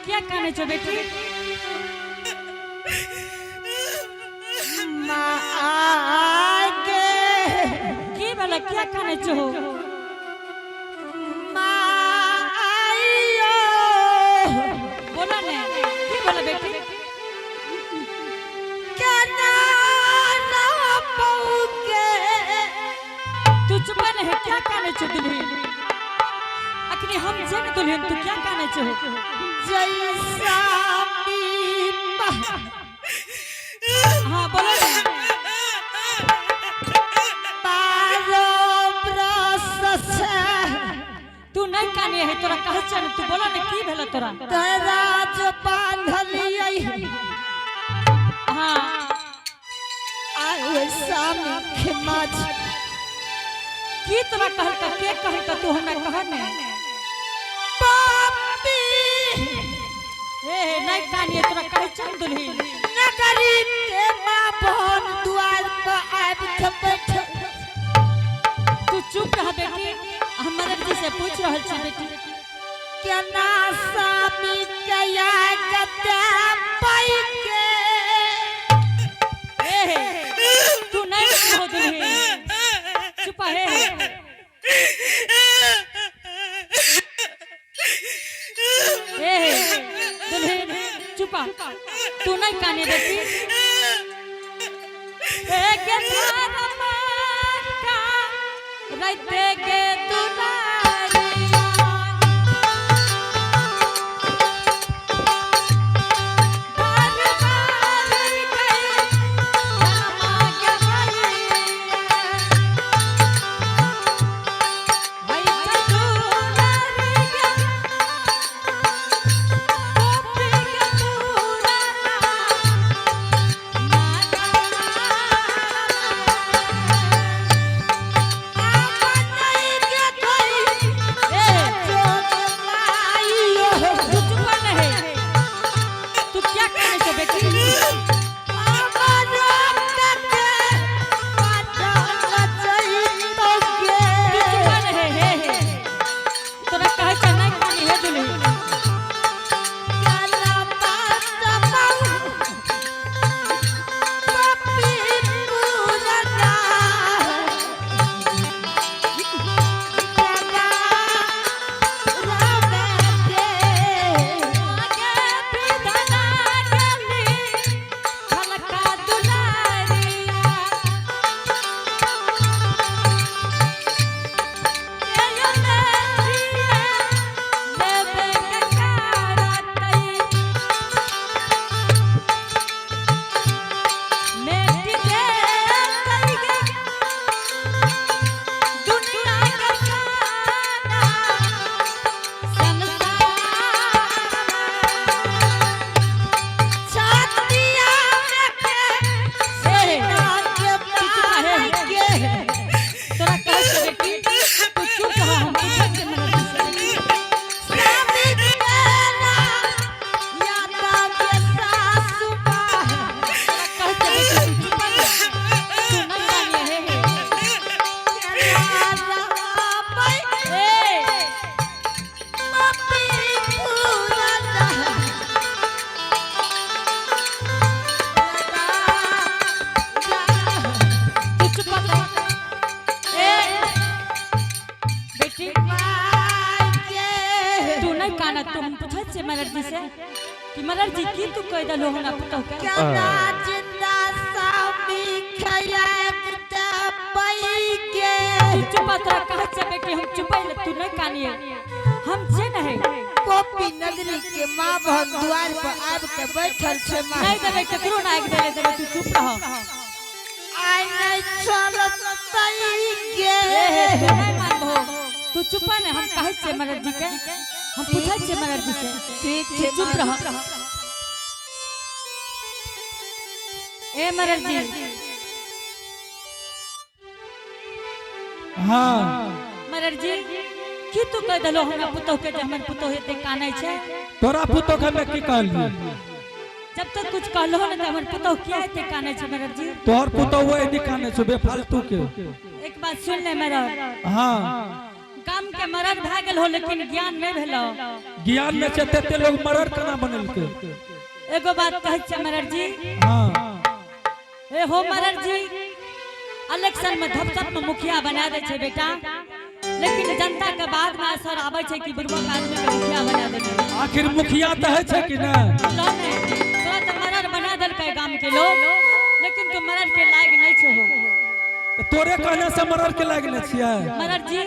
क्या काने छो बेटी? माँ के की भेला, क्या काने छो? माँ आइयो। बोला ने, की भेला बेटी? केना रहबौ के? तू चुप ने है, क्या काने छो दुल्हन? अखनी हम जे ने दुल्हन, तू क्या काने छो? जैसा मीपा हाँ, बोलो ने। 12 बरस से तू नहीं काने है, तोरा कहै छ ने, तू बोला ने, की भेला तोरा? तराज बांधलियै। हाँ। आय सामी खिमाज। की तोरा कहलका, के कहलका, तू हमरा कह ने। पापी। हे हे, नहीं कानिए, तोरा कहै छ ने दुल्हन। नगरी के माँ बहन द्वार पर आबि के बैठल। तू चुप रह बेटी, हम मदर जी से पूछ रहल छी बेटी। केना सामी कया गते पाई के? हे हे, तू नहीं हो दुल्हन, चुप हे हे। हे हे दुल्हन, चुप, तू नहीं काने बेटी। ए के धर्म का रहते के दुलारिया, बार बार गए जनमा के भैया। हई चतुरार के गोपी के पुराना तू चुप नहीं, तू क्या कहने छे बेटी? तू चुप नहीं। हे हे, तोरा कहै छै नहीं खानी हे दुल्ही। आगे विधना गली खलका दुलारिया, ए यो मेरिया देवे के कारतई, मेटी दे तई गे दुनिया के सारा संसार। तोरा कहै छै बेटी, तू चुप रह, हम पूछै छियै मदर जी से। तोरा कहै छै बेटी, तू चुप रह, तू नहीं मानिए। हे हे ए। तू चुप रह। ए बेटी, तू नहीं काना। तू हम पूछै छियै मदर जी से कि मदर जी, की तू कहि देलहो हमरा पुतहु के? तू चुप रह, तोरा कहै छै बेटी, हम चुप ले, तू नहीं कानिए, हम जे नहीं। कोपी नगरी के माँ बहन द्वार पर आबि के बैठल छै माँ। नहीं देबै, केकरो ना आगि देले देबै, तू चुप रह। आइ नहीं चलतै गे। ए हे, तू नहीं मानबहो, तू चुप ने, हम कहै छियै मदर जी के, हम पूछै छियै मदर जी से। ठीक तू छै। चुप रह। ए मदर जी। हाँ। मदर जी, की तू कहि देलहो हमरा पुतहु के जे हमर पुतहु एते कानै छै? तोरा पुतोह के हमे की कहलियै? जब तक कुछ कहलहो ने, तऽ हमर पुतहु किया एते कानै छै मदर जी? तोहर पुतोह वो एनी काने छौ बेफालतू के। एक बात सुन ले मदर। हाँ। गाम के के मरर भए गेल हो लेकिन ज्ञान नहीं भेलो। ज्ञान में छै तेते लोग मरर केना बनेलकै? एगो बात कहै छियै मरर जी। हाँ। ए हो मरर जी, इलेक्शन में धपधप में मुखिया बना दे छै बेटा, लेकिन जनता के बाद में असर आबै छै कि बुढ़वा के आदमी के मुखिया बना दे छै। आखिर मुखिया तऽ है छै कि नहि? लो ने, तोरा तऽ मरर बना देलकै गाम के लोग, लेकिन तू मरर के लायक नहीं छहो। तऽ तोरे कहने से मरर के लायक नहि छियै? मरर जी,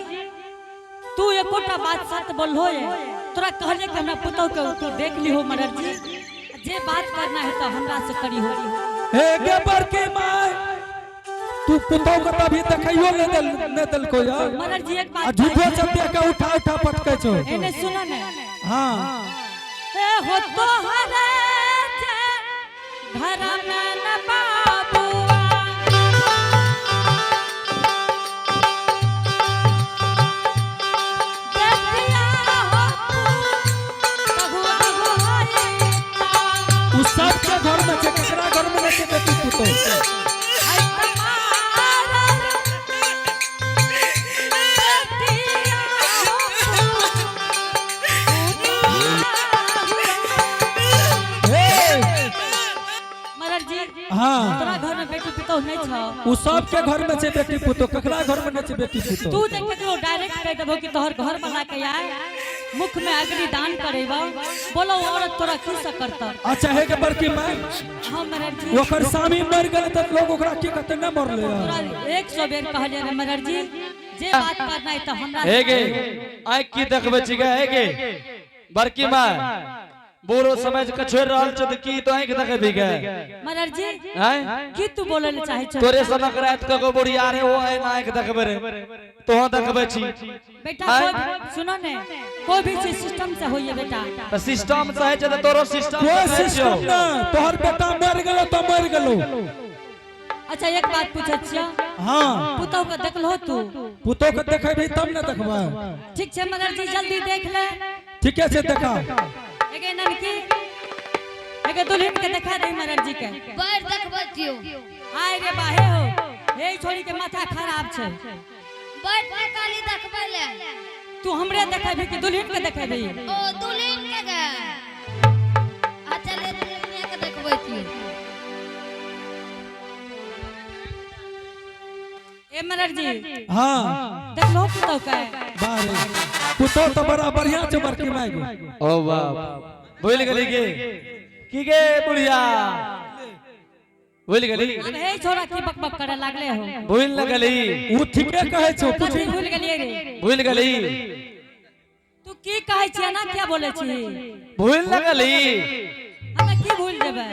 तू एकोटा बात सत्य बोलहो ये। तोरा कहले कि हमरा पुतोह के तू देख लिहो मरर जी, जे बात करना है तो हमरा से करी हो। हे गे बड़की माय, तू पुतोह के तभी देखैयो नहि देल, नहि देलको यार। मरर जी एक आ बात झूठो सत्य के उठा उठा पटकै छौ। एने सुन ने। हाँ। ए हो तोहरे जे घर में न बाबुआ, बेटिया हो तहुआ होइता। उ सबके घर में छै, केकरा घर में नहि छै बेटी पुतोह? ऐ तमारर बेटिया हो हे। मरर जी, हाँ। तोरा घर में बेटी पुतोह नहीं छौ। उ सबके घर में छै बेटी पुतोह, केकरा घर में नहि छै बेटी पुतोह? तू जे केकरो डायरेक्ट कह देबो कि तोहर घर वाला के आए मुख में अग्नि दान करेबो, बोलो औरत तोरा की से करता? अच्छा हे के बड़की माय, हाँ मरर जी। ओकर स्वामी मर गेलै तऽ लोग ओकरा की कहतै? नहि मरलै तोरा 100 बेर कहलियै रे मरर जी, जे बात करना है तो हमरा हे गे, आँखि की देखबै छी गे? हे गे बड़की माय, बूढ़ो समझ के छोड़ि रहल छौ तऽ की तो आँखि देखेबी गे? मरर जी, आँय? की तू बोले ले चाहे छौ? तोरे सनक राति कगो बुढ़िया रे, ओ एना आँखि देखबै रे, तोहं देखबै छी। बेटा आँय? कोई सुनो ने, कोई भी चीज सिस्टम से होइए बेटा। तऽ सिस्टम से होइ छै तऽ तोरो सिस्टम कोई से होइ सिस्टम छौ। नहि, तोहर बेटा मर गेलो तऽ मर गेलो। अच्छा एक बात पूछै छियौ? हाँ। पुतोह के देखलहो तू? पुतोह के देखेबही तब ने देखबै। ठीक छै मरर जी, जल्दी देख ले। ठीके छै, देखा। एगे ननकी, एगे दुल्हन के देखा दे मरर जी के। बड़ देखबै छियौ। आय रे बाहे हो, हे छोरी के माथा खराब छै। बड़ काली देखबै ले। तू हमरे देखेबही कि दुल्हन के देखेबही? ओ दुल्हन के गे। अच्छा ले दुल्हन के देखबै छियौ। ए मरर जी, हाँ। देखलो पुतोह के? बारे पुतोह तऽ बड़ा बढ़िया छै बड़की माय गे। ओ बाप, भूलि गेली गे की गे बुढ़िया? भूलि गेली? अब हे छोरा की बकबक करे लागले हो? भूलि न गेली? उ ठीके कहै छौ। कथी पूछी। भूल गेलियै रे? भूलि गेली? तू की कहै छियै ना, क्या बोले छी? भूलि न गेली? हमे की भूल जेबै?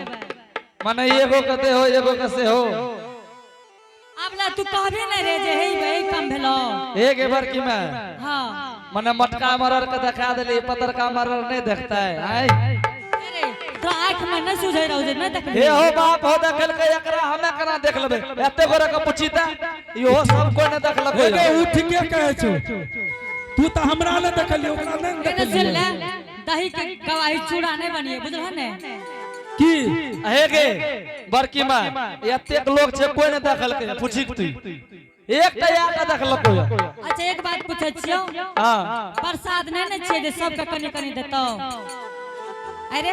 मने एगो कते हो, एगो कसे हो। आब ला तू कहबी नहीं रे जे हे हे कम भेलो। एक बड़की माय। हाँ। मने मोटका मरर के देखा देली, पतरका मरर नहीं देखता है आय? अरे तोरा आँख में नहीं सुझै रहौ जे नहीं देखली। हे हो बाप हो, देखलकै एकरा, हमे केना देख लेबै? एते गोरे के पूछी त इहो सब कोई नहीं देखलकै। हे गे, उ ठीके कहै छौ, तू तऽ हमरा नहि देखलियै, ओकरा नहि ने एने सुन ले, देखलियै। दही के गवाही चूड़ा नहीं बनिए, बुझलह ने? की? हे गे बड़की माय, एतेक लोग छै, कोई नहीं देखलकै, पूछी तू एकटा या के देखलकै? अच्छा एक बात पूछै छियौ? हां। प्रसाद नहीं ने छियै जे सबके कनी कनी देतौ? अरे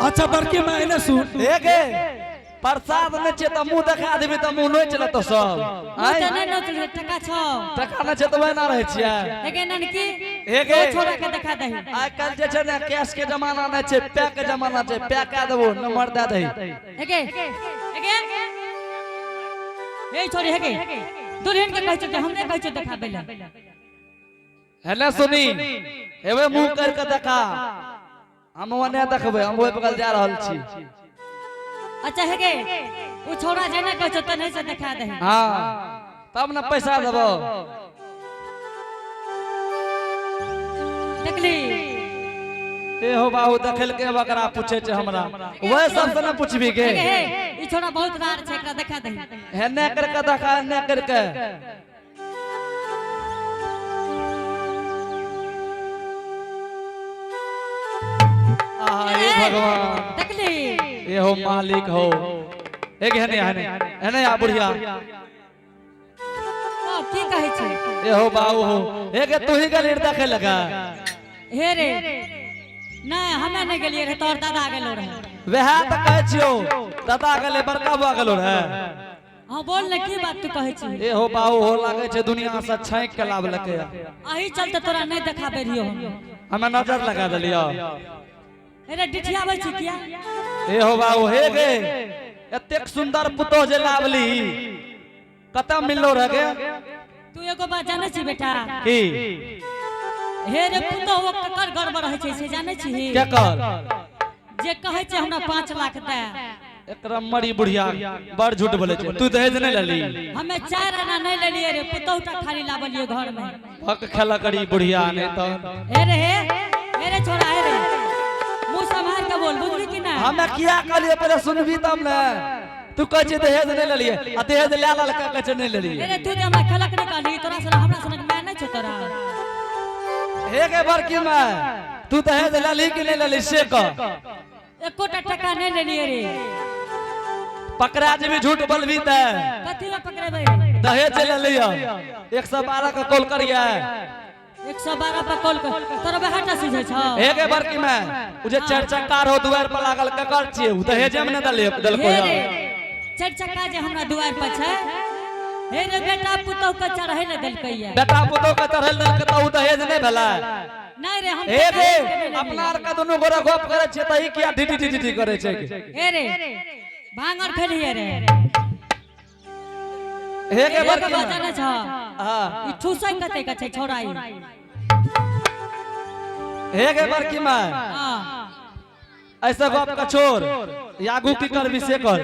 अच्छा बड़की माय, एने सुन। हे गे, प्रसाद नहि छै तऽ मुँह देखा देबी तऽ मुँह नोचि लेतौ सब। मुँह आँय? तऽ नहि नोचल, टका छौ। टका नहि छै तऽ ओहिना रहै छियै। एगे ननकी, हे गे। ओ छोरा के देखा दही। आइ काल्हि जे छै ने, कैश के जमाना नहि छै, पैक के जमाना छै। पैक कए देबो, नंबर दए दही। एगे एगे, ए छोरी, हेगे दुल्हन के कहै छौ कि हमरे कहै छौ देखाबै लए? हेने सुनी, हेबे मुँह कर के देखा, हम ओने देखबै, हम ओहि बगल जा रहल छी। अच्छा हेगे, उ छोरा जेना कहै छौ तने से देखा दही। हाँ, तब ने पैसा देबो। देखली? ए हो बाबू, देखल के बकरा पूछे छै हमरा, वह सबसे न पूछबी के। हेगे, हे ई छोरा बहुत रार छै, एकरा देखा दही। हेने करके देखा, हेने करके। आहा, हे भगवान। देखली? ए हो मालिक हो, एक हेने हेने हेने आ बुढ़िया। ओ, की कहै छै? एहो बाबू हो, हे गे, तू ही गेली देखे लगा? हे रे, नहीं, हमे नहीं गेलिए रहे, तोहर दादा गेलो रहे। वएह तऽ कहै छियौ, दादा गेलै, बड़का बुआ गेलो रहे। हाँ, बोल ने, की बात तू कहै छी? एहो बाबू हो, लागै छै दुनिया से छाँकि के लाबलकै। अही चलते तोरा नहीं देखाबे रहियो हम। हमे नजर लगा देलियौ। हे रे, डिठियाबै छी किया? एहो बाबू, हे गे, एतेक सुंदर पुतोह जे लाबली, कतऽ मिललो रह गे? तू एगो बात जानै छी बेटा? की? हे रे, पुतोह ओ ककर गड़बड़ होइ छै से जानै छी? केकर? जे कहै छै हमरा 5 लाख दे। एकरा मरी बुढ़िया, बड़ झूठ बोले छै। तू दहेज नहीं लेली? हमे 4 आना नहीं लेलिए रे, पुतोह टा खाली लाबलिए घर में। भक खेला करी बुढ़िया, नहीं तो। हे रे, हे हे रे छोरा, हे रे, मुंह संभाल के बोल, बुझली कि ना? हमे किया कहलिए, पहिले सुनबी तब ने। तू कहै छै दहेज नहीं लेलिए, आ दहेज ले ललका, कहै छै नहीं लेलिए। हे रे, तू जे हमरा खेलक नहीं कहली, तोरा सन हमरा सनक माय नहीं छौ तोरा। हे गे बड़की माय, तू दहेज लेली कि नहीं लेली से कह। एकोटा टका नहीं लेलिए रे। पकड़ा जेबी झूठ बोलबी ते। कथी में पकड़ेबै? दहेज ले लियो, 112 का कॉल करिए। 112 पर कॉल कर, तोरा बेहाटा सुझै छौ। हे गे बड़की माय, उ जे चारि चक्का रहो दुआर पर लागल, ककर छियै? उ दहेजे में ने देलिए देलको? हे रे, चारि चक्का जे हमरा दुआर पर छै, हे रे, बेटा पुतोह के चढ़ै ले देलकै। बेटा पुतोह के चढ़ल देलकै तऽ उ दहेज नहीं भेलै? नहीं रे, हम हे गे, अपना आर के दुनू गोरा गप करै छियै तऽ ई किया ढिढी ढिढी करै छै? हे रे, भांग और खेलिए रे? हे गे एगो बड़की बात माय। जानै छौ? हाँ। ई ठूसै कते के छै छौड़ा ई। हे गे बड़की माय। हाँ। ऐसा गप का छोड़, आगू की करबी से कर।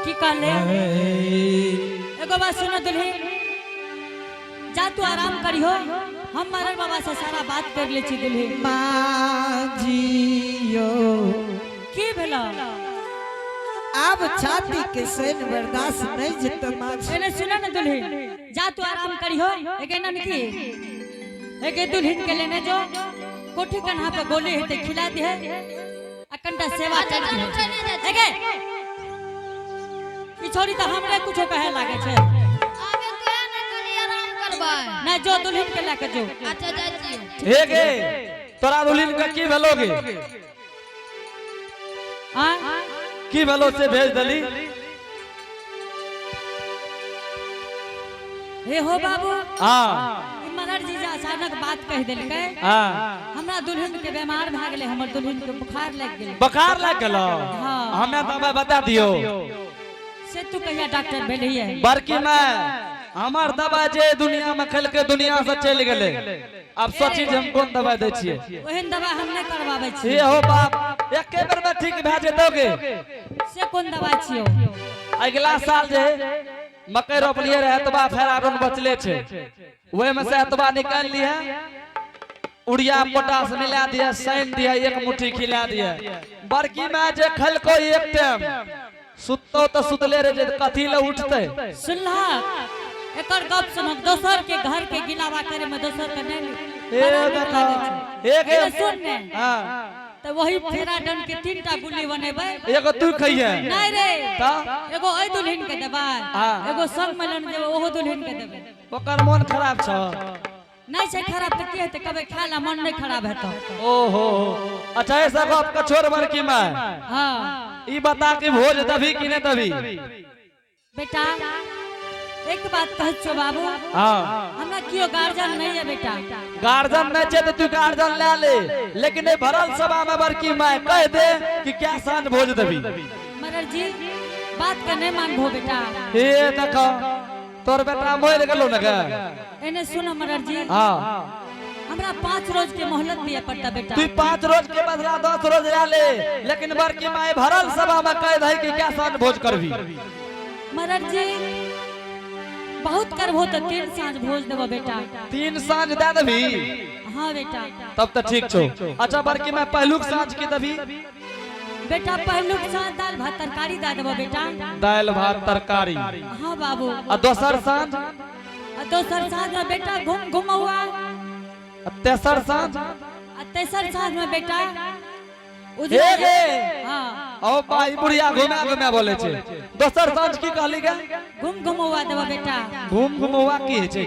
की कहले? एगो बात सुनो दुल्ही, जा तू आराम करिहो, हम मरल बाबा से सारा बात कर ले छी दुल्ही। माजियो। की भेलो? आब छाती के सैन बर्दाश्त नहीं जेत माँ। एने सुनो ने दुल्ही, जा तू आराम करिहो। एगे ननकी, एगे दुल्हन के लेने जो, कोठी कन्हा पे गोली हेते खिला दिहे आ कनटा सेवा अच्छा, कर चलू, दिहे। चले जाइ छी। एगे ई छोरी तऽ हमरे कुछो कहे लागे छै। आबे तो ने खाली आराम करबै। ना, जो दुल्हन के लए के जो। अच्छा, जाइ छियौ। हे गे, तोरा दुल्हन के की भेलो गे? आ? की भेलो से भेज देली? हे हो बाबू। हाँ। ई मरर जी जे अचानक बात कहि देलकै। हाँ। हमरा दुल्हन के बीमार भए गेलै, हमर दुल्हन के बुखार लागि गेलै। बुखार लाग गेलो? हाँ। हमें दवाई बता दियो। से तू कहिया डॉक्टर भेलहिए? बड़की माय, हमर दवाई जे दुनिया में खेलके दुनिया से चलि गेलै, आब सोची जे हम कोन दवाई दै छियै। ओहन दवा हम नहि करवाबै छी। हे हो बाप, एके बेर में ठीक भए जेतौ गे। से कोन दवाई छियौ? अगिला साल जे मकई रोपलिए रहे, एतबा फेर आरो बचले छै, ओहि में से एतबा निकालि लिहे, उड़िया पोटास मिला दिया, सैन दिया, एक मुट्ठी खिला दिया। बड़की माय, जे खलको एक टाइम सुततो तऽ सुतले रह जेतै, कथी ले उठतै? सुनलहक? एकर गप सुनक, दोसर के घर के गिलावा करे में दोसर के नहीं ए बड़ा नीक देखा लागै छै। एक एने सुन ने। हाँ। तऽ वही फेराडन के 3 टा गुल्ली बनेबै। एगो तू खइहे। नहीं रे। तऽ? एगो एहि दुल्हन के देबै। हाँ। एगो संग में लेने जेबै, ओहो दुल्हन के देबै। ओकर मोन खराब छ? नहीं छै खराब तऽ की हेतै? कभी खाय ला मन नहीं खराब हेतौ। ओहो, अच्छा, ऐसा गप के छोड़ बड़की माय। हाँ। ई बता कि भोज दबी कि नहीं दबी? बेटा, एक बात कहै छियौ बाबू। हाँ। हमरा केओ गार्जियन नहीं है बेटा। गार्जियन नहीं छै तऽ तू गार्जियन ले ले, लेकिन ए भरल सभा में बड़की माय कह दे कि क्या साँझ भोज देबी। मरर जी बात के नहीं मानबो बेटा? हे देखो, तोर बेटा मरि गेलो ने गे। एने सुनो मरर जी। हाँ। हमरा 5 रोज के मोहलत दिए पड़ता बेटा। तू 5 रोज के बदला 10 रोज ले ले, लेकिन बड़की माय भरल सभा में कह दे कि क्या साँझ भोज करबी। मरर जी, बहुत करबो तो 3 साँझ भोज देबो बेटा। 3 साँझ दे देबी? हाँ बेटा। तब तो ठीक छौ। अच्छा बड़की माय, पहलुक साँझ की देबी? बेटा, पहलुक साँझ दाल भात तरकारी दे देबो बेटा। दालि भात तरकारी? हाँ बाबू। आ दोसर साँझ? आ दोसर साँझ में बेटा घूम घुमौआ। आ तेसर साँझ? आ तेसर साँझ में बेटा हे गे। हाँ। ओ भाई बुढ़िया घुमा घुमा बोले छे। दोसर साँझ की कहली गे? घूम घुमौआ देबो बेटा। घूम घुमौआ की होइ छै?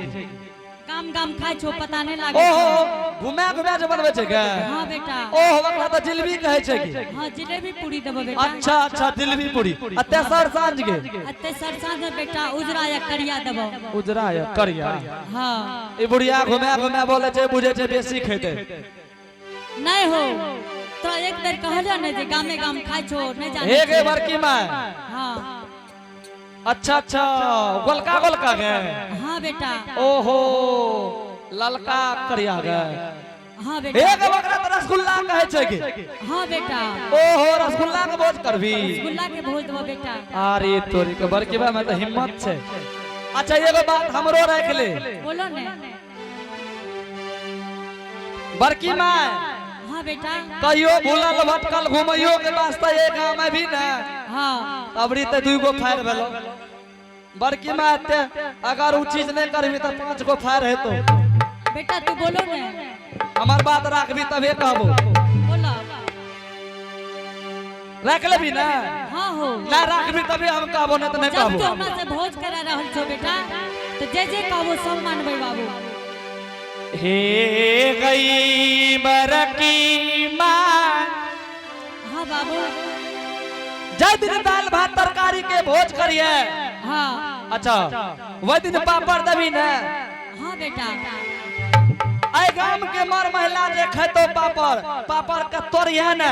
गाम गाम खाइ छौ पता नहीं लागे ओहो छौ। घुमा घुमा जे बनबै छै गे? हाँ बेटा। ओहो ओकरा तऽ जिलेबी कहै छै की? हाँ जिलेबी पूरी देबो बेटा। अच्छा अच्छा जिलेबी पूरी। आ तेसर साँझ गे? आ तेसर साँझ में बेटा उजरा या करिया देबो। उजरा या करिया? हाँ। ई बुढ़िया घुमा घुमा बोले छै, बुझे छै बेसी खेतै। नहीं हो तो एक बेर कहलियो ने जे गामे गाम खाइ छौ नहीं जाने। हे गे बड़की माय। हाँ। अच्छा अच्छा गोलका गोलका गे? हाँ बेटा। ओहो ललका करिया गे? हाँ बेटा। हे गे ओकरा तऽ रसगुल्ला कहै छै गे? हाँ बेटा। ओहो रसगुल्ला के भोज करबी? रसगुल्ला के भोज देबो बेटा। अरे तोरी के बड़की माय में तऽ हिम्मत छै। अच्छा एगो बात हमरो राख ले। बोलो ने। बड़की माय। हाँ बेटा। कहियो भूलल भटकल घुमैयो के वास्ते एक गाँव में भी ना। हाँ। अबरी तऽ 2 गो फायर भेलो। बड़की माय ते अगर उ चीज नहीं करबी तऽ 5 गो फायर हेतो। बेटा तू बोलो ने। हमार बात राखबी तबे कहबो। बोलो। राख लेबी ना? हाँ हो। ना राखबी तबे हम कहबो, नहीं तऽ नहीं जब कहबो। तू हमरा से भोज करा रहल छो बेटा तो जे जे कहबो सब मानबै बाबू। हे गई बड़की माय। हाँ बाबू। जय दिन दाल भात तरकारी के भोज करिए। हाँ। अच्छा वह दिन पापड़ देबी ने? हाँ बेटा। आई गाम के मर महिला जे खेतो पापड़, पापड़ के तोड़िए ने,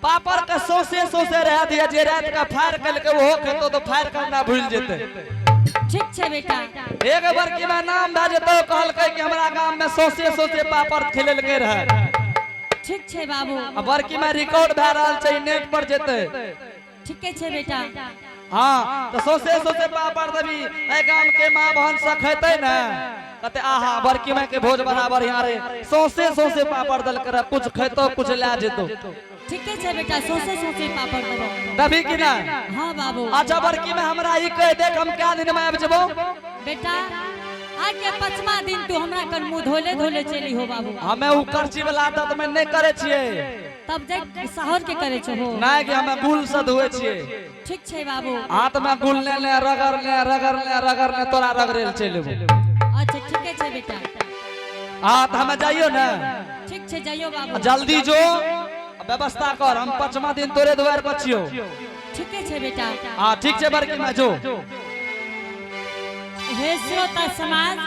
पापड़ के सौसे सौसे रह दिया, जे रात का फायर कल के ओहो खेतो तो फायर करना भूल जेते। ठीक छै बेटा। एक बड़की में नाम भए जेतो, कहलकै कि हमरा गाम में सौसे सौसे पापड़ खेलेलकै रहे। ठीक छै बाबू। आ बड़की में रिकॉर्ड भए रहल छै, नेट पर जेते। ठीके छै बेटा। हाँ तो सौसे सौसे पापड़ देबी, एहि गाम के माँ बहन सब खेतै ने, कहते आहा बड़की माय के भोज बराबर यहाँ रे, सौसे सौसे पापड़ देलकै रहे, कुछ खेतो कुछ लए जेतो। ठीके छै बेटा, सौसे सौसे पापड़ देबो। देबी कि ना? हाँ बाबू। अच्छा बड़की में हमरा ई कह देख हम क्या दिन में आबि जेबो? बेटा आज के 5वां दिन तू हमरा कर मुंह धोले धोले चली हो बाबू। हमें उ करची वाला आदत में नहीं करे छियै। तब जाय शहर के करे छो हो। नहीं कि हमें गुल से धोए छियै। ठीक छै बाबू। हाथ में गुल ले ले, रगड़ ले, रगड़ ले, रगड़ ले, तोरा रगड़े ले चलि एबो। अच्छा ठीके छै बेटा। हाँ तो हमें जाइयो ना। ठीक छै जाइयो बाबू। जल्दी जो व्यवस्था कर, हम 5वां दिन तोरे द्वार पर छियो। ठीके छै बेटा। हाँ ठीक छै बड़की माय जो। हे श्रोता समाज,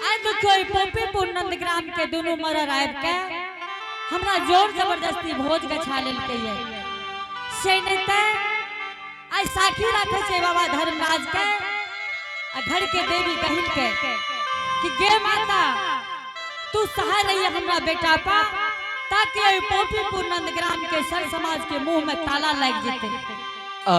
आज देखियो ई पोपीपुर नंदग्राम के दुनू मरर आबि के हमरा जोर जबरदस्ती भोज गछा लेलकै ये। से नहीं ते आइ साखी राखै छै बाबा धर्मराज के आ घर के देवी कहिन के कि गे माता तू सहाय रही हमरा बेटा पा, ताकि एहि पोपीपुर नंदग्राम के सर समाज के मुंह में ताला लागि जेतै। आ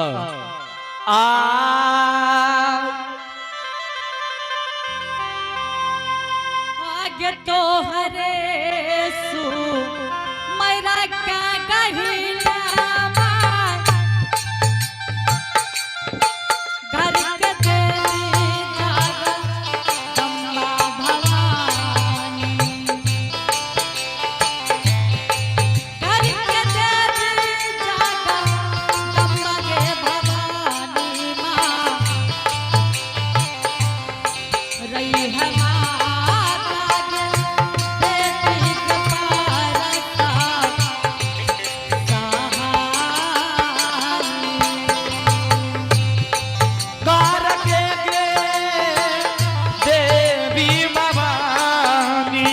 आगे तो हरे सु मेरा का गहिला घर के देवी जगदम्बा भवानी, घर के देवी जगदम्बा गे भवानी माँ, रही है माता गे बेटी के पारसा सहानी। कार के गे देवी भवानी,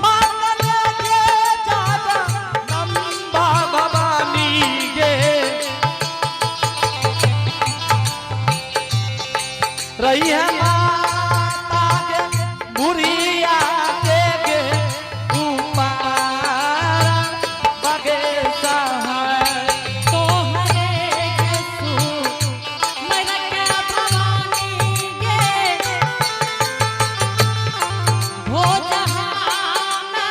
माता गे जगदम्बा भवानी गे, रही है माता गे बुढ़िया के गे उपार बगे सहाय। तोहरे गेसु मेरा के भवानी गे, हो जहाना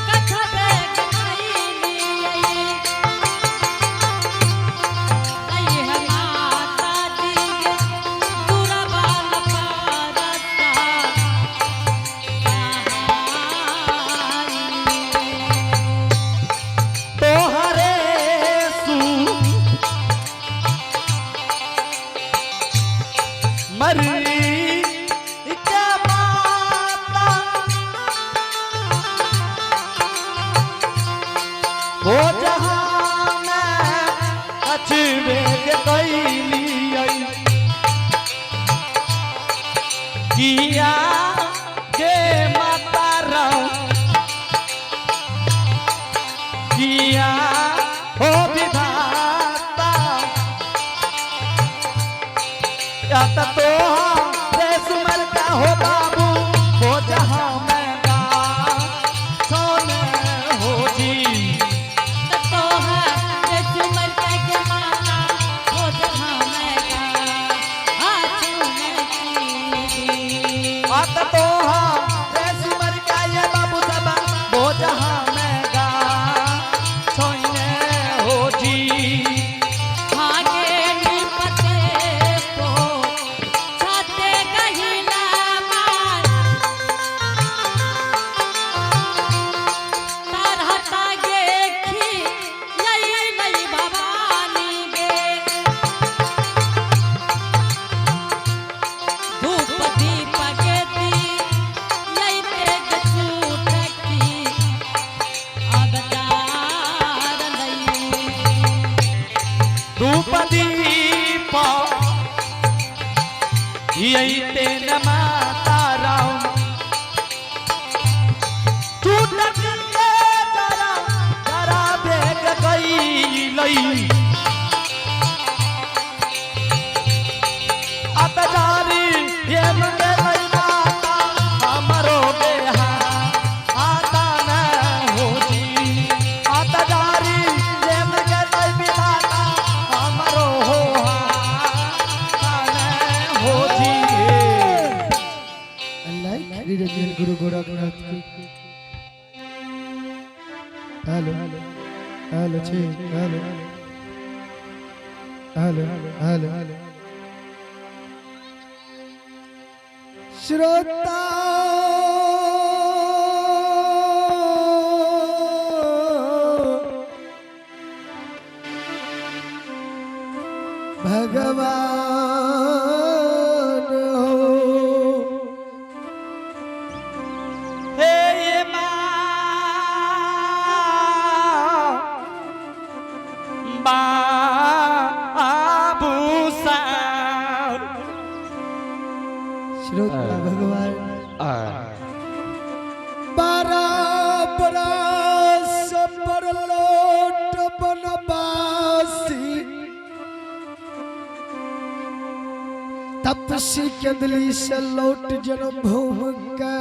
कछबे गईली, आई है माता दी गे दुरबल पारसा। मरी के माता हो जहाँ में अछबे के कैलियै किया गे माता राम किया हो विधाता या त तो रे सुमर का हो बाबू हो जहाँ मैं गा सोने हो जी अत तो रे सुमर का ये बाबू सबा हो जहाँ मैं गा सोने हो जी धूप दीप यही न माता राम टूटक के जरा जरा बेग गई लई अत जारी ये मुझे लई माता हमरो बेहा आता न हो जी अत जारी ये मुझे लई विधाता हमरो हो आता न हो जी लाइक निरंजन गुरु गोरखनाथ की। हेलो हेलो छे हेलो हेलो हेलो श्रोता भगवान हो। हे ये माँ बाबू साहब श्रोता भगवान 12 बरस पर लोट बनवासी तपसी केंदली से लौट जन्म भूमि के।